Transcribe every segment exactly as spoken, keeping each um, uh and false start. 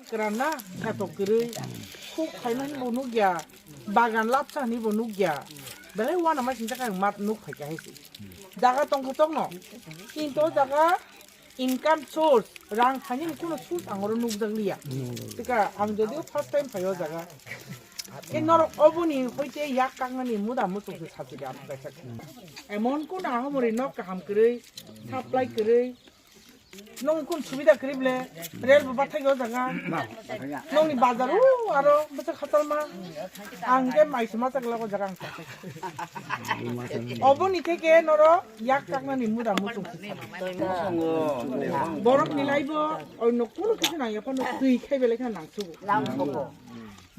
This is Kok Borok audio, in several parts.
Kwran na, kheto kwrwi, khuk khaimani bo nukya, bagan lapsa hwnwi bo nukya, belai uanama singsa khe ang mat nuk phaikha hai se. Jaga tongkha tongno, kintu o jaga income source, rang phainani kuno source ang oro nukjakliya. Tika ang jodio first time phai o jaga, e norok oboni hoite yak kaknani muda muchung se sajili ang kaisa. Emon kuno ang omori nok kaham kwrwi, supply kwrwi, Nong kun subida kwrwi ble, rel bo bathai o jaga. Nongni bazar o aro bwswk khatalma. Ang khe mai suma chakla o jaga ang sakhe. Oboni theke noro yak kaknani muda muchung se sakhe. Borok ni laibo oino kuno kisu nang yaphano twi khai belai kha nang sugo.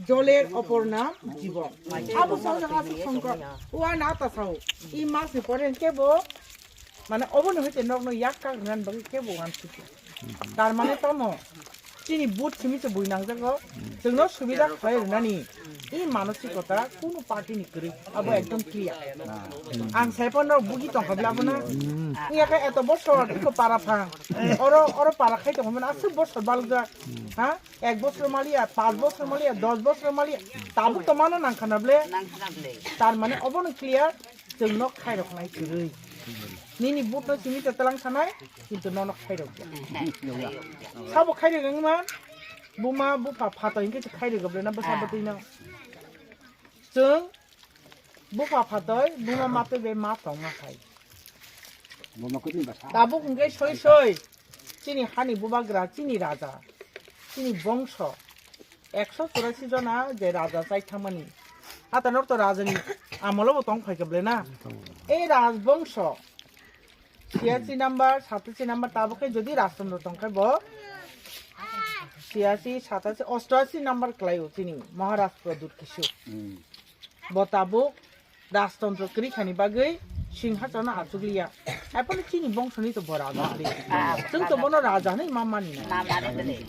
Joler opor nam jibon. Abo sa jaga aswk songkha. Wa na ta sao. I mas ni pore kebo Mane obo ni hoite nokno yak kak rwnani bagwi kebo uansukya. Tar mane tamo chini vote simi se bui nangjago, chwngno subida khlai rwnani i manosikota kunu party ni kwrwi, abo ekdom clear. Ang sai phano bugi tongkha bla bono. Iya khe eto bosor iko para pha. Oro, oro para khai tongmani aswk bosor balga. Ha? Ek bosor maliya, panch bosor maliya, dos bosor maliya. Tabuk to mano nangkhana ble. Nangkhana ble. Tar mane obo no clear. Chwng nok khairok nai kwrwi. Nini but no simi te tlang sanai, kintu nono khairok ya. Sabo khairok wngman, buma bupha phato hinkhe se khairok gobre na bwsa bwtwi no. Chwng bupha phatoi, buma matwi be ma tongma khai. Tabuk hinkhe soi soi. Chini hani bubagra, chini raja, chini bongso, ekso churasi jona je raja chai thangmani. Hata norok to rajani amolo bo tong phai kable na. Ei rajbongso, siyachi number, satachi number, tabuk khe jodi rajtondro tong khe bo siyachi, satachi, ostachi number kwlaio chini Maharaj Pradyut Kishore. Bo tabuk rajtantro kwrwi khani bagwi singhasono achukliya. Haphano chini bongsoni to bo raja kwrwi. Chwng to bono raja hwnwi ma mani na.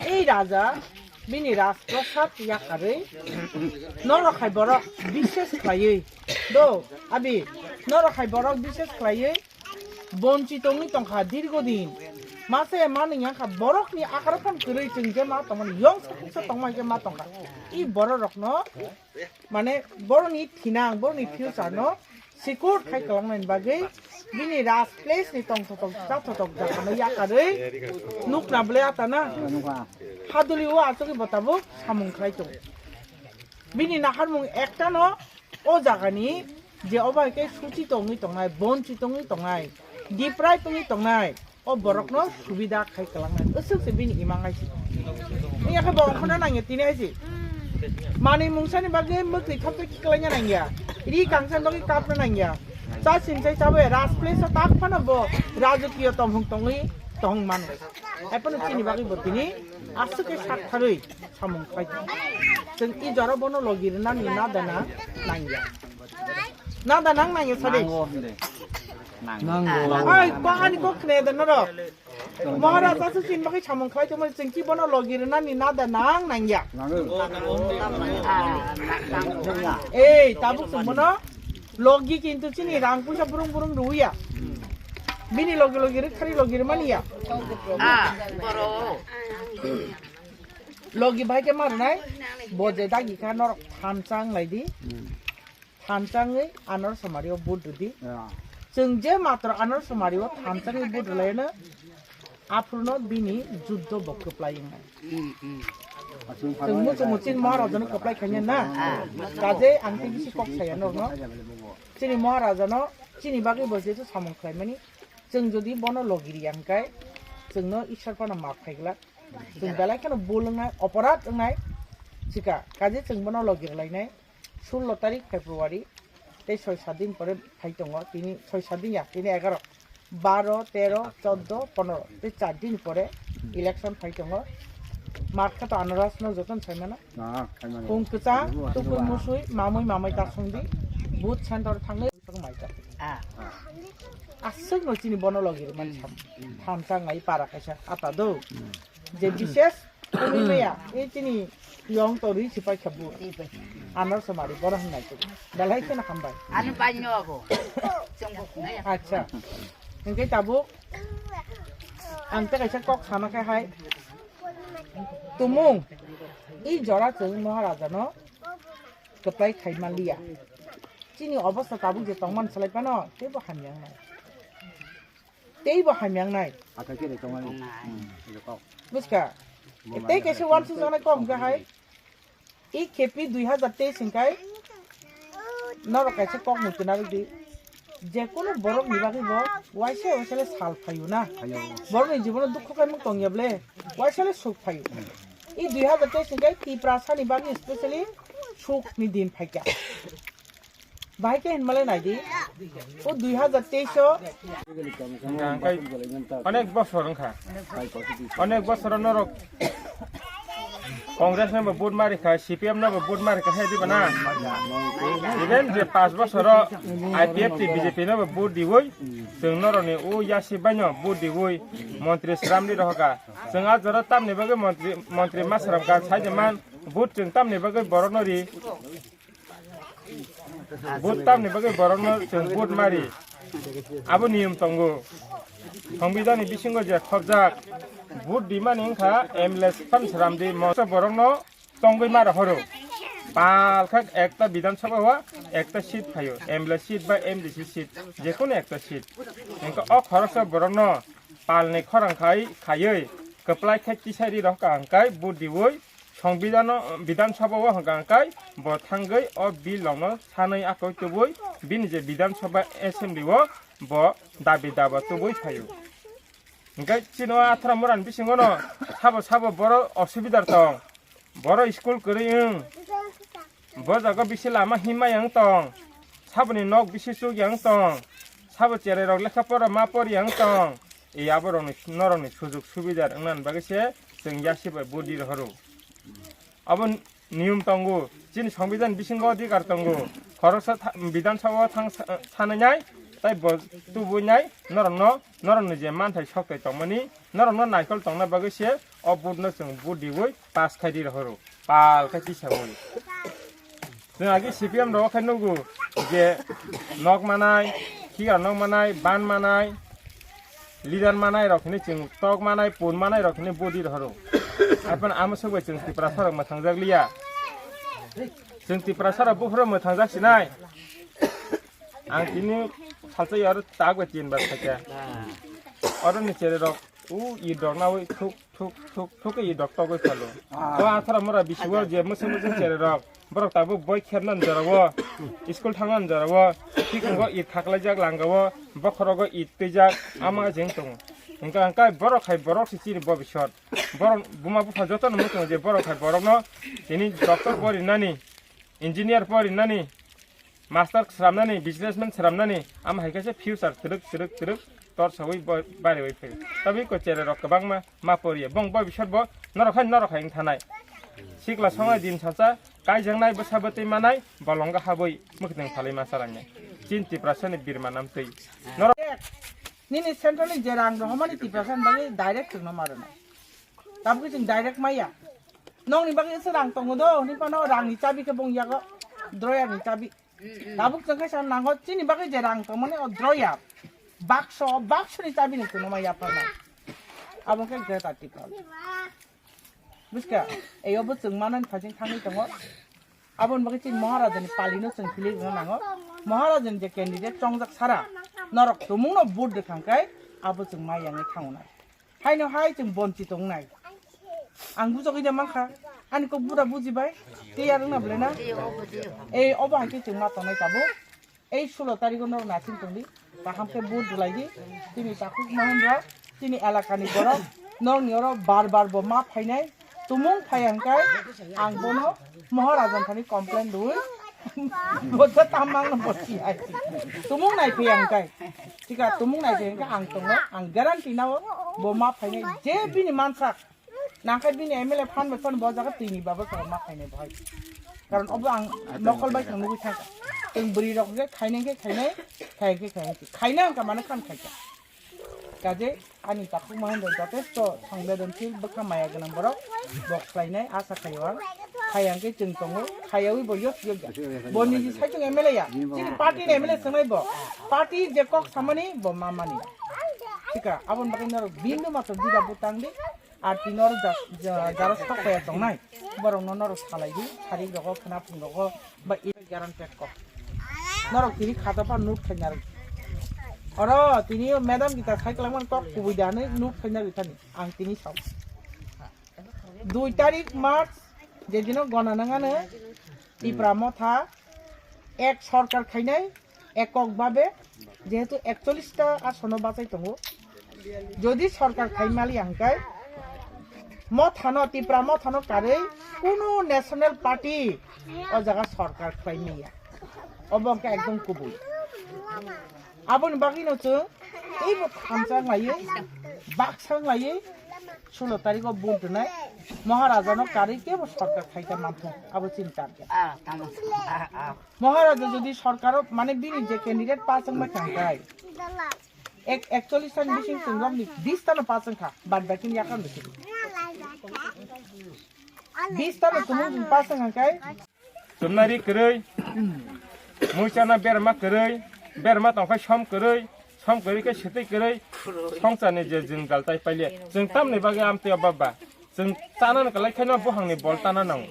Ei raja bini rajprasad yakarwi norok hai borok bishes khlaiwi do abi norok hai borok bishes khlaiwi bonchi tongwi tongkha dirgo din. Mase mani yangkha borokni akaro phon kwrwi chwng je ma tongmani yong sa tongma je ma tongkha. I bororokno Mane boroni thinang, boroni future no secure khai kwlangnani bagwi bini raj place ni tongthotok chathotok jaga no yakarwi nukna ble atana haduli o achugwi bo tabuk samung khlai tongo. Bini naharmung ekta no o jaga ni je obo hai khe suchi tongwi tongnai, bonchi tongwi tongnai, deprive wngwi tongnai, O borokno subida khai kwlangnai. Aswk se bini imang hai se. Iya khe bo ongkhorna nangya tini hai se. Manwi mungsani bagwi mwkhwi thopsa khiklaina nangya. Ri kangsan bagwi kapna nangya. Cha simsai chabai raj place o tak phano bo rajakiyo tomhung tongwi tong mano. Hai phano chini bagwi bo tini aswk khe sak tharwi samung khai. Chwng i jora bono logi rwnani nada na nangya. Nada nang nangya sadi. Nango hwnde. Nango. Oi, ko ani ko khne da norok. Maharaj asu sin bagwi samung khlai tongmani chwng ki bono logi rwnani nada nang nangya. Nango. Ei, tabuk chwng bono logi kintu chini rang puisa burung burung rwya. Bini logi logi rwkhari logi rwmani ya. Ah, boro. Logi bai khe ma rwnai? Bo je dagi kha norok thansa wng lai di. Thansa wngwi Anar Somari o vote rwdi. Ya. Chwng je matro Anar Somari o thansa wngwi vote rwlaino, aphuru no bini juddo bo kwplai wngnai. Chwng muchung muching Maharaja no kwplai khaina na. Kaje ang tei bisi kok saya norno. Chini Maharaja no chini bagwi bo jesu samung khlaimani. Chwng jodi bono logi riya hwnkhe chwngno Ishwar phano maaf khai glak. Chwng belai kheno bul wngnai, oporad wngnai. Chika, kaje chwng bono logi rwlainai. Sullo tarik February, tei soi sat din pore phai tongo, tini soi sat din ya, tini egaro, baro, tero, choddo, pondro, tei char din pore election phai tongo. Math kha to Anaras no jotono sai mano. Khung kwchang, tukui musui, mamui mamai ta songdi, booth center thangwi mai ta. Aswk no chini bono logi rwmani sam. Thansa ngai para kaisa ata do. Je bises Kumi maya, e chini yong to ri sipai khabu. Anar samari boro hwnai to. Dalai kheno hambai. Ani pai no ago. Acha. Hingke tabuk ang ta kaisa kok sana khe hai. Tumung. I jora chwng Maharaja no kwplai khai manliya. Chini obostha tabuk je tongman swlai phano teibo hamya wngnai. Teibo hamya wngnai. Buskha? Tei kaisa wansuk jaknai kok hwnkha hai. I khepi dui hazar teis hwnkhe norok kaisa kok mui kwna rwdi. Jekunu borok ni bagwi bo waisa waisa le sal phaio na. Borok ni jibono dukhu khe mung tongya ble waisa le suk phaio. I dui hazar teis hwnkhe Tiprasa ni bagwi specially suk ni din phaikha. Bahai khe hinmale naidi. O dui hazar teis o. Hwnkha hwnkhe onek bosor wngkha. Onek bosor norok Congress no bo vote mari kha, C P M no bo vote mari kha, hai diba na? Even je panch bosor o I P F T B J P no bo vote diwi, chwng norok ni o yasi bai no vote diwi, montri sram di rohoka. Chwng a jora tamni bagwi montri, montri ma sram ka sai de man, vote chwng tamni bagwi borok no ri. Vote tamni bagwi borokno chwng vote mari. Abo niyom tongo. Songbidani bisingo je khobjak, vote dimani wngkha M L A phan sram di moso borokno tongwi ma rohoro. Pal kha ekta Bidhan Sabha o ekta seat phaio, M L A seat ba M D C seat, jekunu ekta seat. Wngkha o khoroksa borokno palni khorang khai khaiwi kwplai khe tisari rohka hwnkhe vote diwi Songbidano, Bidhan Sabha o hwnkha hwnkhe bo thangwi o bill rokno sanwi akwui tubui bini je Bidhan Sabha Assembly o bo dabi daba tubui phaio. Hwnkhe chini o Athra Murani bisingo no sabo sabo borok osubidar tong, borok school kwrwi wng, bo jaga bisi lama himma yang tong, saboni nok bisi chuk yang tong, sabo cherai rok lekha pora ma por yang tong, e abo rokni norokni sujug subidar wngna bagwi se chwng yasi bai budi rohoro. Abo niyom tongo, chini Songbidhan bisingo adhikar tongo, khoroksa tha-, Bidhan Sabha o thang sa-, sanai nai, tai bo tubui nai, norokno, norokni je manthai soktai tongmani, norokno naikol tongna bagwi se o vote no chwng vote diwi pass khai di rohoro, pal khai tisawi. Chwng agi C P M rok khai nugo je nok manai, khiga nok manai, ban manai, Leader manai rok hini chwng tok manai, pun manai rok hini budi rohoro. Arphan amo sogbai chwng Tiprasa rok mwthangjak liya. Chwng Tiprasa rok buphuru mwthangjak sinai. Ang tini salsa yar tak bai tin bar khaikha. Oro ni chere rok u i dok nawi thuk thuk thuk thuk i dok togwi phalo. Bo Athra Mura bisigo je mwswk mwswk chere rok. Borok tabuk boi khepna ni jora o, school thangna ni jora o, thik tongo it khaklaijak langa o, bokhorogo it twijak, ama jeng tongo. Hwnkha hwnkhe borok hai borok se chini bobisot. Borok buma bupha jotono muchungo je borok hai borokno tini doctor porinani, engineer porinani, master sramnani, businessman sramnani, ama hai khe se future twrwk twrwk twrwk tor sawi bo-, bariwi phaio. Tabuk ko chere rok kwbangma ma poriya. Bong bobisot bo norok hai norok hai wng thanai. Sikla songnai din salsa, kaijaknai bwsa bwtwi manai, bolongo habwi mwkhwtwng phalwi ma salangnai. Chin Tiprasani birma namtwi. Norok nini central ni je rang rohormani Tiprasani bagwi direct chwngno ma rwnai. Tabuk chwng direct maya. Nokni bagwi se rang tongo do, hinwi phano rangni chabi khe bong yago, drawer ni chabi. Tabuk chwng khe sa nango, chini bagwi je rang tongmani o drawer. Bakso, o bakso ni chabi ni tongma yapharnai. Abo khe Greater Tipraland. Buskha, ei obo chwng manani phaising thangwi tongo. Aboni bagwi chini Maharaja ni pali no chwng philwi rwna nango. Maharaja ni je candidate chongjak sara, norok tumung no vote rwkhang khe abo chwng mai yangwi thango nai. Haino hai chwng bonchi tongnai. Ang bujagwi de mankha. Ani kok bura bujibai. Tei arwngna belai na. Ei obo hai khe chwng ma tongnai tabuk. Ei sulo tarigo norok naising tongdi. Kaham khe vote rwlaidi. Chini takhuk Mahendra, chini elakani borok. Norokni oro bar bar bo ma phainai. Tumung phai hwnkhe ang bono Maharaja thani complain rwui. Bo khe tamang no bo si hai. Tumung nai phai hwnkhe. Thika tumung nai phai hwnkhe ang tongo. Ang guarantee nao bo ma phainai. Je bini mansak. Nangkhe bini M L A phan bai phano bo jaga twini baba sara ma khainai bo hai. Karon obo ang nokol bai thang nugui thangkha. Chwng bwrwi rok je khainai khe khainai, khai khe khai khe. Khaina hwnkha mano khan khaikha. Kaje ani takhuk Mahendra jotesto songbedonshil bwkha maya gwnang borok bo khlainai asa khaio ang. Khaya hwnkhe chwng tongo, khayawi bo yok yok ya. Bo niji saichung M L A ya. Chini party ni M L A swngnai bo. Party je kok samani bo mamani. Thika aboni bagwi norok bindu matwk dida butang di. Ar tini oro ja-, ja-, jaro sak paya tongnai, borokno norok salai di, sarik rogo, khwnaphung rogo, ba i garan pek kok. Norok tini khato pha nuk khaina rw. Oro tini madam kita sai kwlangmani kok kubui da hinwi nuk khaina rw thani, ang tini sao. Dui tarik March, je dino gona nangano, Tipra Motha, ek sorkar khainai, ekok babe, jehetu ekchollish ta asono bachai tongo. Jodi sorkar khai mali hangkai, Mothano, Tipra Mothano karwi kunu national party o jaga sorkar khlai maya. Obo hwnkhe ekdom kubui. Aboni bagwino chwng teibo thamsa wnglaiwi, baksa wnglaiwi, sulo tarikh o vote rwnai, Maharajano karwi kebo sorkar khaikha manthung, abo chini target. Ah, tamo. Ah, ah. Maharaja jodi sorkaro, mane, bini je candidate pass wngma thangkhai, ek-, ekchollish tani bising chwng romni bis tano pass wngkha, bad baki ni yakar bisi. Bis tano chwng pass wngkha kai. Chumnari kwrwi, muisana berma kwrwi, berma tongkhai som kwrwi, som kwrwi khe swtwi kwrwi, songcharni je jwngjal tai pailiya. Chwng tamni bagwi amtwi o baba? Chwng chanani kwlai khe no buhangni bol tana nango.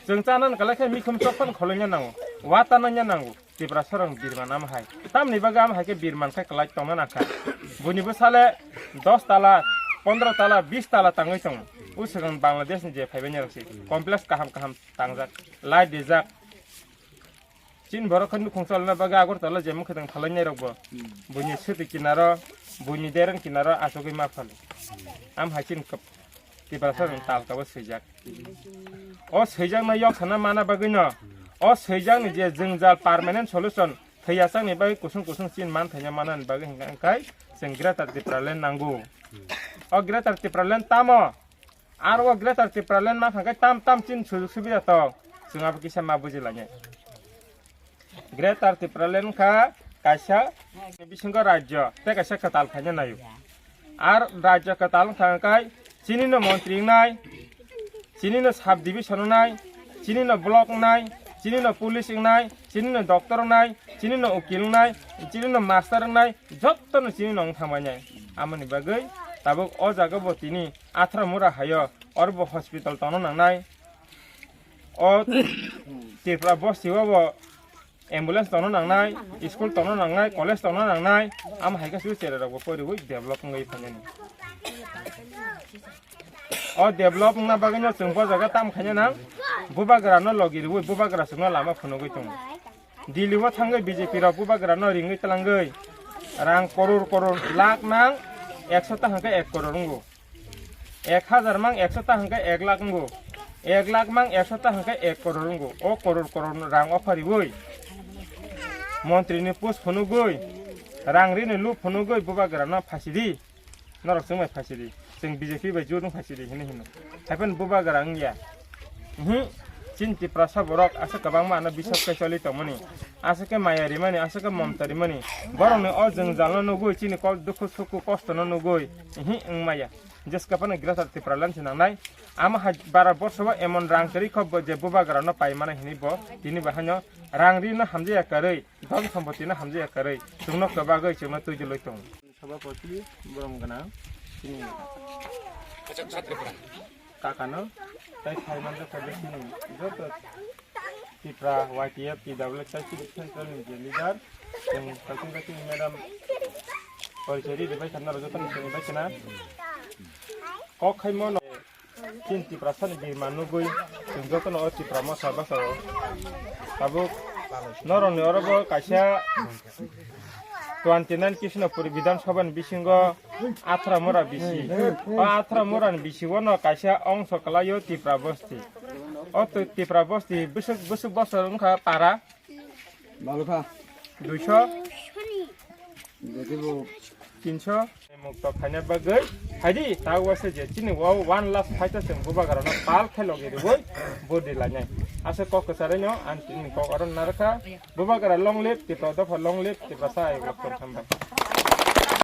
Chwng chanani kwlai khe mikhum chokphano kholoina nango, wa tananya nango. Tiprasarok birman ama hai. Tamni bagwi ama hai khe birman khe kwlai tongna nangkha. Buini bwsale dos tala, pondro tala, bis tala tangwi tongo. O swkang Bangladeshni je phaibainirok se complex kaham kaham tangjak, light rijak. Chini borok khe nukhung cholna bagwi Agartala jemon khwtang thalainai rokbo. Hmm. Buini swtwi kinaro, buini dereng kinaro achugwi ma phalo. Am hai chini kap-, Tiprasa rok talkabo swijak. O swijakno yok sana mana bagwino, o swijakni je jwngjal permanent solution, thwi yachakni bagwi kusung kusung chini man thaina manani bagwi hwnka hwnkhe chwng Greater Tipraland nango. O Greater Tipraland tamo? Aro o Greater Tipraland ma kha khe tam tam chini sujuk subida tong, chwng abo kisa ma buji lainai. Greater Tipraland kha kaisa bisingo rajyo tei kaisa kwtal khaina naio. Ar rajyo kwtal wngkha khe chini no montri wngnai, chini no sub division wngnai, chini no block wngnai, chini no police wngnai, chini no doctor wngnai, chini no ukil wngnai, chini no master wngnai, jotto no chini no wng thangbainai. Amoni bagwi tabuk o jaga bo tini Athra mura haio, oro bo hospital tongna nangnai. O Tripura bosti o bo ambulance tongna nangnai, school tongna nangnai, college tongna nangnai, amo hai khe chwng cherai rok bo poriwi develop wngwi phainani. O develop wngna bagwi no chwng bo jaga tam khaina nang, bubagra no logi rwi bubagra chwngno lama phunugwi tongo. Delhi o thangwi B J P rok bubagra no ringwi twlangwi rang koror koror lakh nang ekso ta hwnkhe ek koror wngo. Ek hajar mang ekso ta hwnkhe ek lakh wngo. Ek lakh mang ekso ta hwnkhe ek koror wngo. O koror koror rang ofariwi montri ni post phunugwi rang rini lup phunugwi bubagra no phasidi. Norok chwng bai phasidi, chwng B J P bai jut wng phasidi hinwi hino. Haiphano bubagra wngya. Uhu, chini Tiprasa borok aswk kwbangma ano bisok khe choli tongmani. Aswk khe maya rimani, aswk khe momta rimani. Borokni o jwngjalno nugwi, chini kok dukhu sukhu kostono nugwi, uhu, wngmaya. Jeska phano Greater Tipraland se nangnai. Amo hai bara borso bo emon rang kwrwi kho bo je bubagrano pai mano hinwi bo tini bo haino rang rino hamjaya kwrwi, dhon sompotino hamjaya kwrwi, chwngno kwbagwi chwngno twijlwi tongo. Sabhapati borom gwnang chini kakano tei phaimani jotto chini joto Tipra Y T F, T W F tei chini central ni je leader chwng kaising kaising madam porichori ribai kha norok jotono sinibai khna kok khaimo no. Chini Tiprasani birma nugwi chwng jotono o Tipra Motha bwsao tabuk norokni oro bo kaisa twenty nine Krishnapur Bidhan Sabha ni bisingo Athra Mura bisi. O Athra Mura ni bisi o no kaisa ongso kwlaio Tipra Bosti. O Tipra Bosti bwswk bwswk bosor wngkha para Balokha. Duiso. Jadi bo. Tinso. Mukto khaina bagwi. Haidi, ta wase je chini wow one last fight chwng bubagra no pal khe logi riboi. Bodi lainai. Asa kok kwchari no, an tini kok aron narkha. Bubagra long live, Tipra dopha long live, Tiprasa ai wak tong sambai.